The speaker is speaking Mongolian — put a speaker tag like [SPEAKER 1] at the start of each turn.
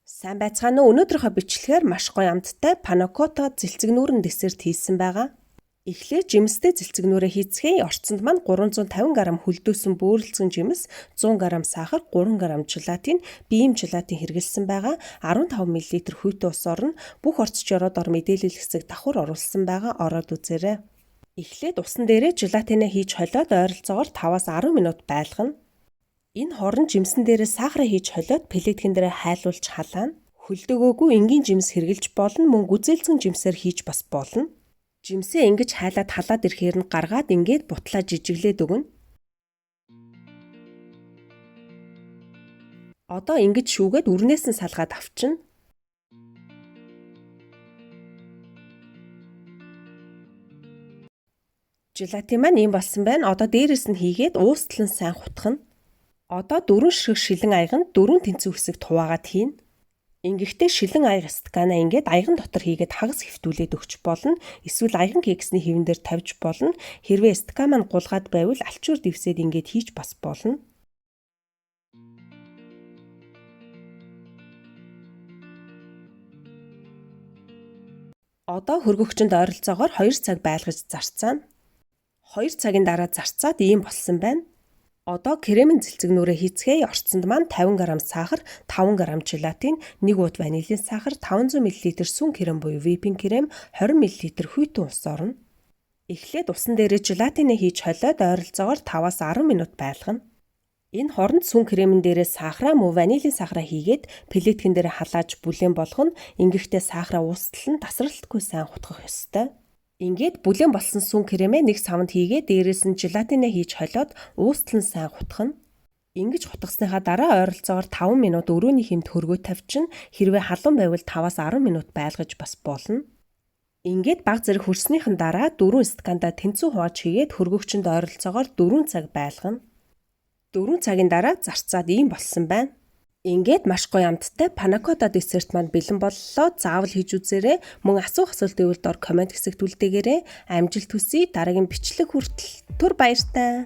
[SPEAKER 1] Сайн байцгаана уу? Өнөөдрийнхөө бичлэгээр маш гоё амттай панакота зэлцэг нүүрэн десерт хийсэн байгаа. Эхлээд жимстэй зэлцэг нүүрээ хийцгээе. Орцонд маань 350 г хөлдөөсөн бөөрөлзгөн жимс, 100 г сахар, 3 г желатин, биеим желатин хэрэглэсэн байгаа. 15 мл хүйтэн ус орно. Бүх орцч ороод ор мэдээлэл хэсэг давхар оруулсан байгаа. Ороод үзээрэй. Эхлээд усан дээрээ желатинаа хийж холиод ойролцоогоор 5-аас 10 минут байлгана. Энэ хооронд жимсэн дээрээ сахараа хийж холиод плиткэн дээрээ хайлуулж халаана. Хөлдөөгөөгүй энгийн жимс хэрглэж болно, мөн гүзээлзгэн жимсээр хийж бас болно. Жимсээ ингэж хайлаад халаад ирэхээр нь гаргаад ингээд бутлаа жижиглээд өгнө. Одоо ингэж шүүгээд үрнээс нь салгаад авчина. Желатин маань ийм болсон байна. Одоо дээрээс нь хийгээд уустал нь сайн хутгана. Одоо 4 ширхэг шилэн аяганд 4 тэнцүү хэсэгт хуваагаад хийнэ. Ингэхдээ шилэн аяга стаканаа ингээд аяган дотор хийгээд хагас хэвтүүлээд өгч болно. Эсвэл аяган кексний хэвэн дээр тавьж болно. Хэрвээ стакан маань гулгаад байвал альчуур дэвсээд ингээд хийж бас болно. Одоо хөргөгчөнд ойролцоогоор 2 цаг байлгаж зарцаана. 2 цагийн дараа зарцаад ийм болсон байна. Одоо кремийн зэлцэг нүүрээ хийцгээе. Орцонд маань 50 г сахар, 5 г желатин, 1 уут ванилийн сахар, 500 мл сүн крем буюу whipping крем, 20 мл хүйтэн ус орно. Эхлээд усан дээрээ желатинээ хийж холиод ойролцоогоор 5-аас 10 минут байлгана. Энэ хооронд сүн кремэн дээрээ сахараа мөн ванилийн сахараа хийгээд плиткэн дээр халааж бүлээн болгоно. Ингэхдээ сахараа уустал нь тасралтгүй сайн хутгах ёстой. Ингээд бүлээн болсон сүн кремээ нэг савнд хийгээд дээрээс нь желатинээ хийж холиод уустал нь сайн хутгана. Ингэж хутгасныхаа дараа ойролцоогоор 5 минут өрөөний хэмт хөргөө тавьчихна. Хэрвээ халуун байвал 5-аас 10 минут байлгаж бас болно. Ингээд баг зэрэг хөрснийхэн дараа 4 стакандаа тэнцүү хувааж хийгээд хөргөгчөнд ойролцоогоор 4 цаг байлгана. 4 цагийн дараа зарцаад ийм болсон байна. Ингээд маш гоё амттай панакота десерт маань бэлэн боллоо. Заавал хийж үзээрэй. Мөн асуух асуулт байвал доор коммент хэсэгт үлдээгээрэй. Амжилт хүсье. Дараагийн бичлэг хүртэл түр баяртай.